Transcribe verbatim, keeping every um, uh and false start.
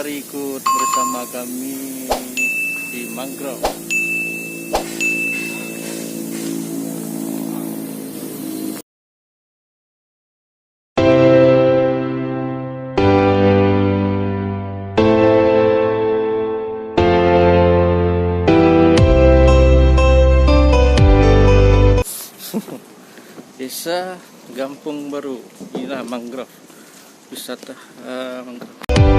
Ikut bersama kami di mangrove. Desa Gampong Baru, inilah mangrove, wisata, eh, mangrove.